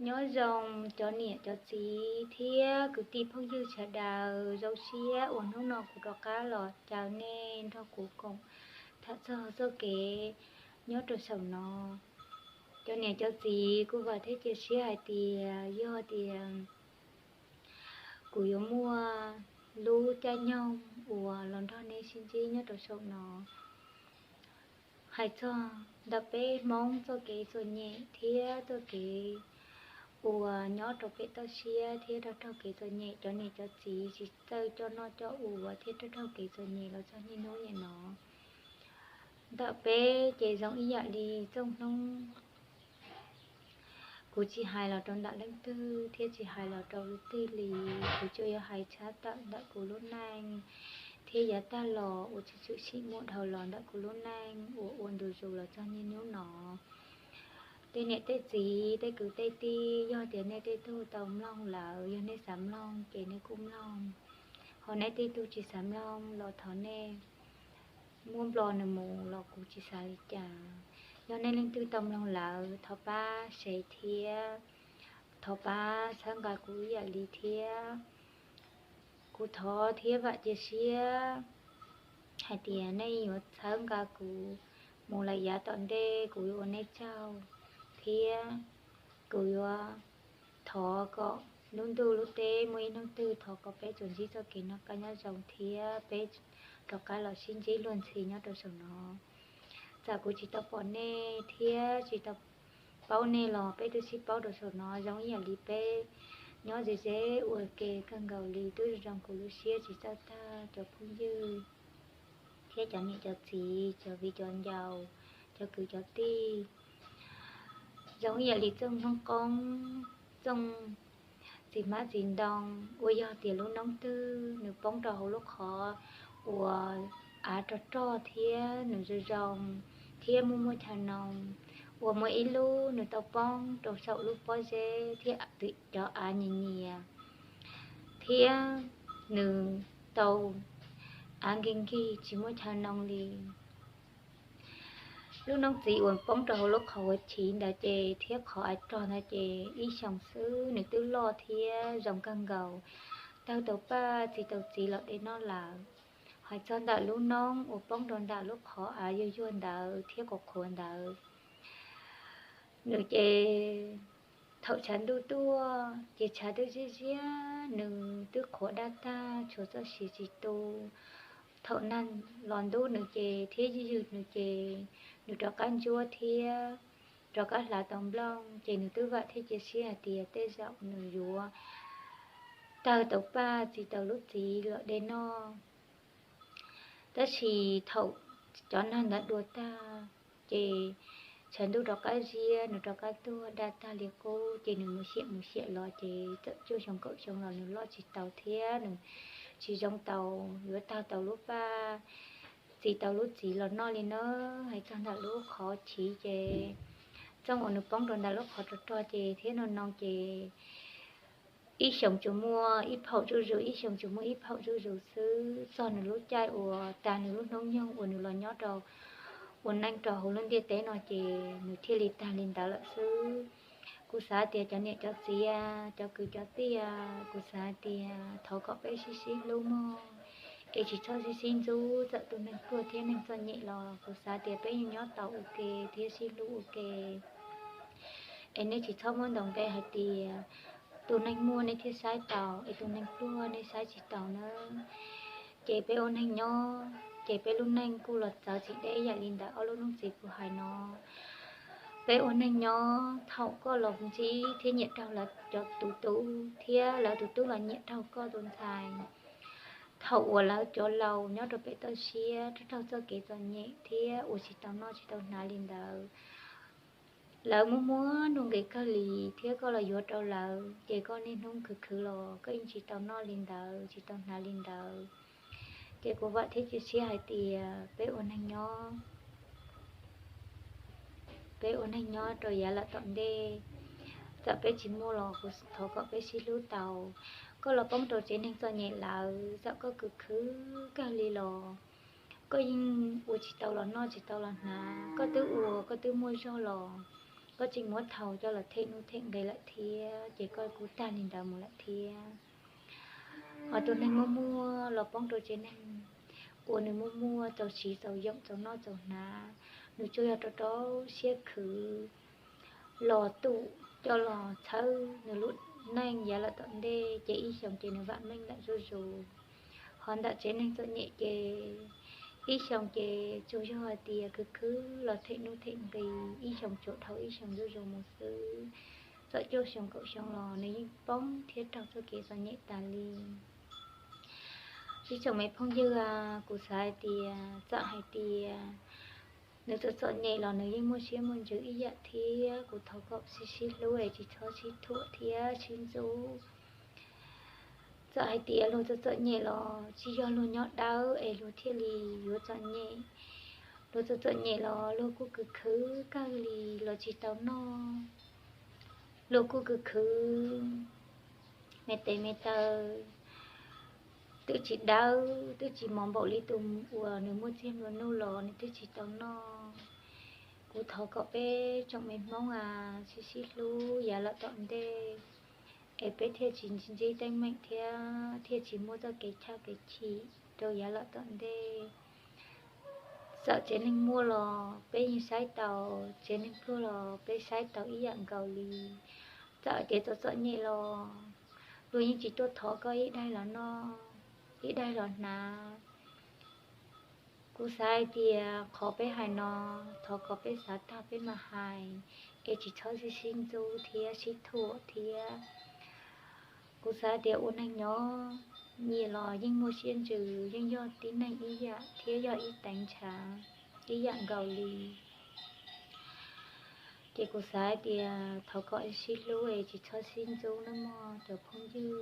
Nyob zoo cov niam cov txiv thiab kwv tij phooj ywg sawv daws, zoo siab uas hnub no kuv rov qab los caw nej nrog kuv koom tham txog txoj kev nyob rau saum no. Cov niam cov txiv, kuv vam thiab cia siab hais tias yog tias kuv yuav muaj lub caij nyoog uas los nrog nej sib ntsib nyob rau saum no, hais txog ntawm peb Hmoob txoj kev txom nyem thiab txoj kev uas nyob rau pem toj siab thiab raug raug kev txom nyem, cov niam cov txiv tsis txawj coj noj coj ua thiab raug raug kev txom nyem los txog niaj hnub niam no. Ntawm peb ces zoo ib yam li txoj hnub, kuv tsis hais los rau ntawm leej twg thiab tsis hais los rau leej twg li, kuv tsuas yuav hais tshaj tawm ntawm kuv lub neej thiab yav tag los uas tshwm sim muaj dhau los ntawm kuv lub neej uas ua ntu zus los txog niaj hnub no. Tej niam tej txiv, tej kwv tej tij, yog tias nej tej tug tau mloog lawm, yog nej xav mloog ces nej kuj mloog, ho nej tej tug tsis xav mloog los thov nej muab nplo nws mus los kuv tsis xav li cas. Yog nej leej twg tau mloog lawm, thov pab share thiab thov pab txhawb nqa kuv ib yam li thiab. Kuv thov thiab vam cia siab hais tias nej yuav txhawb nqa kuv mus lawm yav tom ntej, kuv yuav ua nej tsaug thiab kuv yuav thov kom lub ntuj lub teb muaj ib hnub twg thov kom peb tsuas ntsib txoj kev noj qab nyob zoo thiab peb rov qab los sib ntsib luag ntxhi nyob rau saum no. Txawm kuv tsis tau pom nej thiab tsis tau paub nej los peb twb sib paub rau saum no zoo ib yam li peb nyob ze ze ua ke kawg nkaus li, twb zoo kuv lub siab tsis txawj tag cov phooj ywg thiab cov niam cov txiv, cov viv cov ncaus, cov kwv cov tij. Zoo ib yam li txooj hnub qoob, txooj txiv hmab txiv ntoo, uas yog tias lub noob twg nws poob rau hauv lub qhov uas av rog rog thiab nws zoo zoo thiab muaj muaj chaw noo, uas muaj ib lub nws tau poob rau saum lub pob zeb thiab cov av nyias nyias thiab nws tau av nkig nkig tsis muaj chaw noo li. Lub noob txiv uas poob rau hauv lub qhov huav chiv ntawd ces thiab qhov av rog ntawd ces ib xyoos xwb nws twb loj thiab zoo kawg nkaus, tawg tau paj txi tau txiv los de noj lawm. Hais txog ntawm lub noob uas poob rau ntawm lub qhov av yuag yuag ntawd thiab qhuav qhuav ntawd, nws ces thaum tshav ntuj tuaj ces tshav twb ziab ziab, nws twb qhuav daj tag, tshuav txoj sia tsis tu. Thaum nag los ntub nws ces thiab ywg ywg nws ces nws rov qab ntsuab thiab rov qab hlav tau nplooj, ces nws twb vam thiab cia siab hais tias tej zaum nws yuav tawg tau paj txi tau lub txiv los de noj. Tab sis thaum cov nag ntawd dua tag, ces tshav ntuj rov qab ziab, nws rov qab tuag daj tag li qub, ces nws mus xiam mus xiam los ces txawm cuaj xyoo kaum xyoo los nws loj tsis tau thiab nws tsis zoo tau yuav tawg tau lub paj txi tau lub txiv los noj li na. Hais txog ntawm lub qhov chiv ces txooj uas nws poob rau ntawm lub qhov rog rog ces thiab no no ces ib xyoos tsuas muaj ib phaum zuj zus, ib xyoos tsuas muaj ib phaum zuj zus xwb, txog nws lub caij uas tas nws lub hnub nyoog uas nws los nyob rau ua neej rau hauv lub ntiaj teb no ces nws thiaj li tag li ntawd lawm xwb. Kuv xav tias cov niam cov txiv, cov kwv cov tij, kuv xav tias thov kom peb sib sib hlub mog, es tsis txhob sib sib ntxub, txawm tus neeg pluag thiab neeg txom nyem los kuv xav tias peb yeej nyob tau ua ke thiab sib hlub ua ke. Es nej tsis txhob muab ntaus nqe hais tias tus neeg muaj nej thiaj saib taus, es tus neeg pluag nej saib tsis taus na. Ces peb ua neeg nyob ces peb lub neej kuj los txawv tsis deb ib yam li ntawm ob lub hnub txiv kuv hais no. Peb ua neeg nyob thaum koj los ntsib thiab nyiam raug lawv cov tus tub thiab lawv tus tub los nyiam raug koj tus ntxhais, thaum uas lawv cov laus nyob rau pem toj siab raug raug txoj kev txom nyem thiab ua tsis tau noj tsis tau hnav li ntawd, lawv muab muab nuj nqis kawg li, thiab koj los yuav rau lawv, ces koj niaj hnub khwv khwv los koj yeej tsis tau noj li ntawd tsis tau hnav li ntawd. Ces kuv vam thiab cia siab hais tias peb ua neeg nyob, peb ua neeg nyob rau yav lawm tom ntej, txawm peb tsis muaj los kuv thov kom peb sib hlub tau. Koj los poob rau tsev neeg txom nyem lawm, txawm koj khwv khwv kawg li los koj yeej ua tsis tau los noj tsis tau los hnav. Koj twb ua koj twb muaj zog los koj tseem muab thaum coj los them nuj them nqis lawm thiab, ces koj kuj tag li ntawd mus lawm thiab. Ho tus neeg muaj muaj los poob rau tsev neeg uas nws muaj muaj txaus siv txaus yoom txaus noj txaus hnav, nws tsuas yog rau rau siab khwv los tum coj los txhawb nws lub neej yav lawm tom ntej, ces ib xyoos ces nws vam meej lawm zuj zus. Ho ntawm tsev neeg txom nyem ces ib xyoos ces tsuas yog hais tias khwv khwv los them nuj them nqis, ib xyoos tsuas dhau ib xyoos zuj zus mus xwb. Txawm cuaj xyoo kaum xyoo los nws yeej poob thiab raug txoj kev txom nyem tas li. Ib tsoom me phooj ywg, kuv xav hais tias txawm hais tias nws txom txom nyem los nws yeej muaj siab muaj ntsws ib yam thiab. Kuv thov kom sib sib hlub es tsis txhob sib thuam thiab sib ntxub. Txawm hais tias luag txom txom nyem los tsis yog luag nyob dawb es luag thiaj li yuav txom nyem. Luag txom txom nyem los luag kuj khwv khwv kawg li los tsis tau noj. Luag kuj khwv khwv me tes me taw, twb tsis dawb twb tsis mos npaum li tus uas nws muaj txiag nplua nuj los nws twb tsis tau noj. Kuv thov kom peb tsoom me Hmoob a, sib sib hlub yav lawm tom ntej es peb thiaj tsis ntsib teeb meem thiab thiaj tsis muaj txoj kev chaj kev chim rau yav lawm tom ntej. Txawm tsev neeg muaj los peb yeej saib taus, tsev neeg pluag los peb saib taus ib yam nkaus li. Txawm tias txom txom nyem los luag yeej tsis tuaj thov koj ib daig los noj, ib daig los hnav. Kuv xav hais tias qhov peb hais no, thov kom peb xav tag peb mam hais, es tsis txhob sib sib ntxub thiab sib thuam thiab. Kuv xav tias ua neeg nyob nyias los yeej muaj siab ntsws, yeej yog tib neeg ib yam thiab yog ib teev ntshav ib yam nkaus li. Ces kuv xav hais tias thov kom sib hlub es tsis txhob sib ntxub nawb mog cov phooj ywg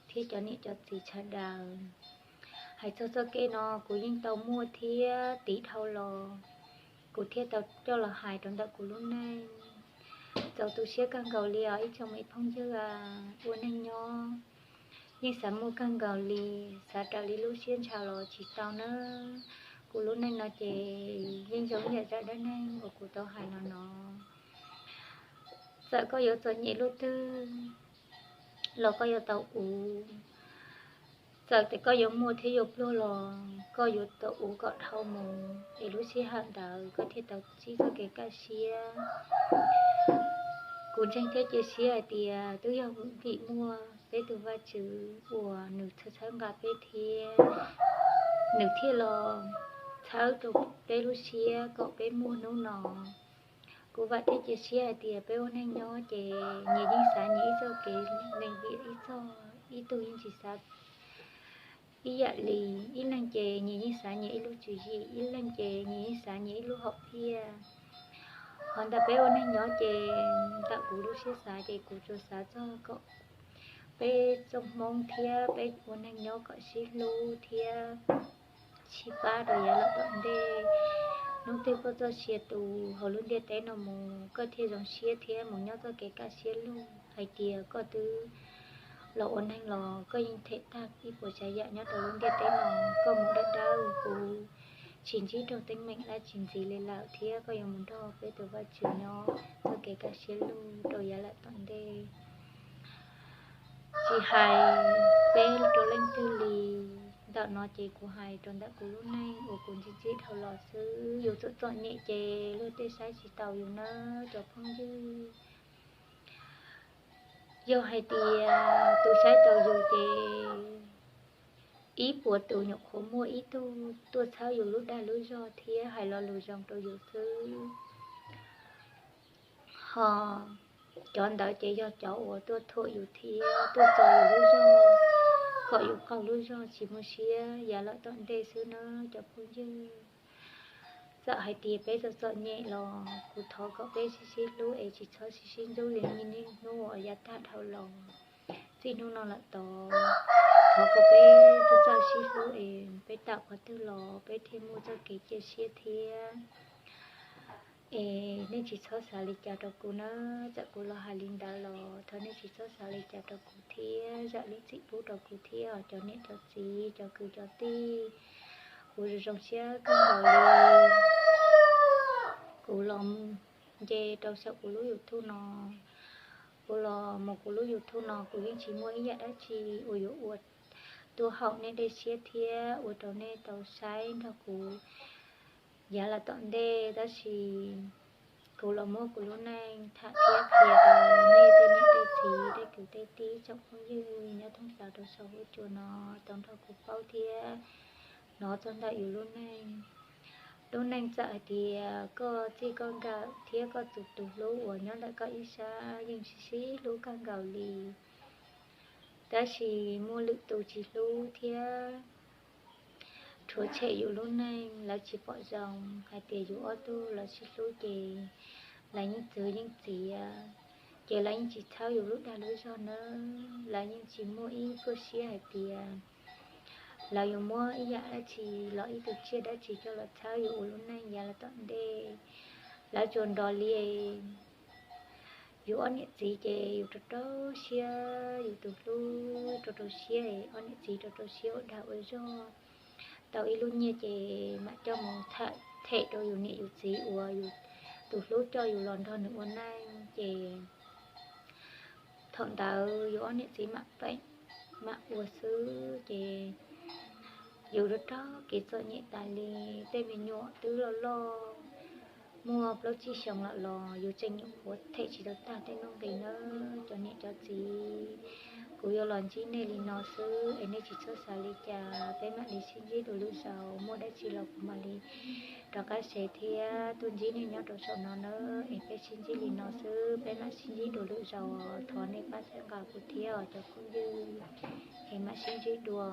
thiab cov niam cov txiv sawv daws. Hais txog txoj kev no kuv yeej tau muaj thiab tiv dhau los, kuv thiaj tau coj los hais rau ntawm kuv lub neej. Txaus tu siab kawg nkaus li os ib tsoom me phooj ywg, ua neeg nyob yeej xav muaj kawg nkaus li, xav raws li lub siab ntshaw los tsis tau nawb. Kuv lub neej no ces yeej zoo ib yam zaj dab neeg uas kuv tau hais los no. Txawm koj yuav txom nyem luaj twg los koj yuav tau uv. Txawm tias koj yuav muaj thiab yuav pluag los koj yuav tau uv kom dhau mus es lub sij hawm ntawd koj thiaj tau ntsib txoj kev kaj siab. Kuv ntseeg thiab cia siab hais tias twb yog vim muaj peb tus Vajtswv uas nws txhawb txhawb nqa peb thiab nws thiaj los txhawb rau peb lub siab kom peb muaj hnub no. Kuv vam thiab cia siab hais tias peb ua neeg nyob ces nyias yeej xav nyias ib txoj kev neeg, ib txoj, ib tug yeej tsis xav ib yam li. Ib leeg ces nyias yeej xav nyias ib lub tswv yim, ib leeg ces nyias yeej xav nyias ib lub hom phiaj. Ho ntawm peb ua neeg nyob ces ntawm kuv lub siab xav ces kuv tsuas xav txog kom peb tsoom Hmoob thiab peb ua neeg nyob kom sib hlub thiab sib pab rau yav lawm tom ntej. Hnub twg koj txoj sia tu hauv lub ntiaj teb no mus koj thiaj zoo siab thiab mus nyob txoj kev kaj siab lug hais tias koj twb los ua neeg los koj yeej them tag ib puas tsav yam nyob rau lub ntiaj teb no, koj mus dawb dawb huv tsis ntsib raug teeb meem dab tsi ntxiv li lawm thiab koj yuav mus nrog peb tus Vajtswv nyob txoj kev kaj siab lug rau yav lawm tom ntej. Tsis hais peb rau leej twg li, ntawm no ces kuv hais rau ntawm kuv lub neej uas kuv ntsib ntsib dhau los xwb. Yus txom txom nyem ces luag tej saib tsis taus yus nawb cov phooj ywg. Yog hais tias tus saib taus yus ces ib puas tus nyuam qhuav muaj ib tug tuaj txhawb yus lub dag lub zog thiab hais lo lus zoo rau yus xwb. Ho cov ntawd ces yog cov uas tuaj thuam yus thiab tuaj txo yus lub zog kom yus qaug lub zog tsis muaj siab yav lawm tom ntej xwb nawb cov phooj ywg. Txawm hais tias peb txom txom nyem los kuv thov kom peb sib sib hlub es tsis txhob sib sib ntxub li niaj hnub uas yav tag dhau los. Txij hnub no lawm tod, thov kom peb txawj txawj sib hlub es peb tawm qhov twg los peb thiaj muaj txoj kev cia siab thiab. Es nej tsis txhob xav li cas rau kuv nawb, txawm kuv los hais li ntawd los thov nej tsis txhob xav li cas rau kuv thiab. Zam lub txim pub rau kuv thiab cov niam cov txiv cov kwv cov tij. Kuv zoo zoo siab kawg nkaus li kuv los nce rau saum kuv lub YouTube no. Kuv los mus kuv lub YouTube no kuv yeej tsis muaj ib yam dab tsi uas yuav ua tuaj haum nej dej siab thiab ua rau nej tau saib nrog kuv yav lawm tom ntej, tab sis kuv los muab kuv lub neej tham thiab qhia rau nej tej niam tej txiv tej kwv tej tij tsoom phooj ywg nyob thoob plaws rau saum huab cua no tau nrog kuv paub thiab hnov txog ntawm yus lub neej. Lub neej txawm hais tias koj txij koj nkawm thiab koj tus tus hlub uas nyob ntawm koj ib sab yeej sib sib hlub kawg nkaus li, tab sis muaj lwm tus tsis hlub thiab rhuav tshem yus lub neej. Lawv tsis pom zoo hais tias yus ob tug los sib hlub ces lawv yeej txwv yeej txiav, ces lawv yeej tsis txhawb yus lub dag lub zog nawb. Lawv yeej tsis muaj ib txoj siab hais tias lawv yuav muab ib yam dab tsi los ib tug tsiaj dab tsi coj los txhawb yus ua lub neej yav lawm tom ntej. Lawv tsuas nrog li yus ob niam txiv ces yus rau rau siab, yus tus hlub rau rau siab, ob niam txiv rau rau siab ua dag ua zog tau ib lub nyiaj ces mam coj mus them rau yus niam yus txiv uas yus tus hlub coj yus los nrog nws ua neej ces thaum ntawd yus ob niam txiv mam peem mam ua xwb ces yus rau rau kev txom nyem tas li. Tej me nyuam twb loj loj muaj plaub tsib xyoos lawm los yus tseem nyuam qhuav them tsis tau tag tej nuj nqis nawb cov niam cov txiv. Kuv yuav los ntsib nej li no xwb es nej tsis txhob xav li cas, peb mam li sib ntsib dua lwm zaus, muaj dab tsi los kuv mam li rov qab se thiab tuaj ntsib nej nyob rau saum no nawb. Es peb sib ntsib li no xwb, peb mam sib ntsib dua lwm zaus, thov nej pab txhawb nqa kuv thiab os cov phooj ywg, es mam sib ntsib dua.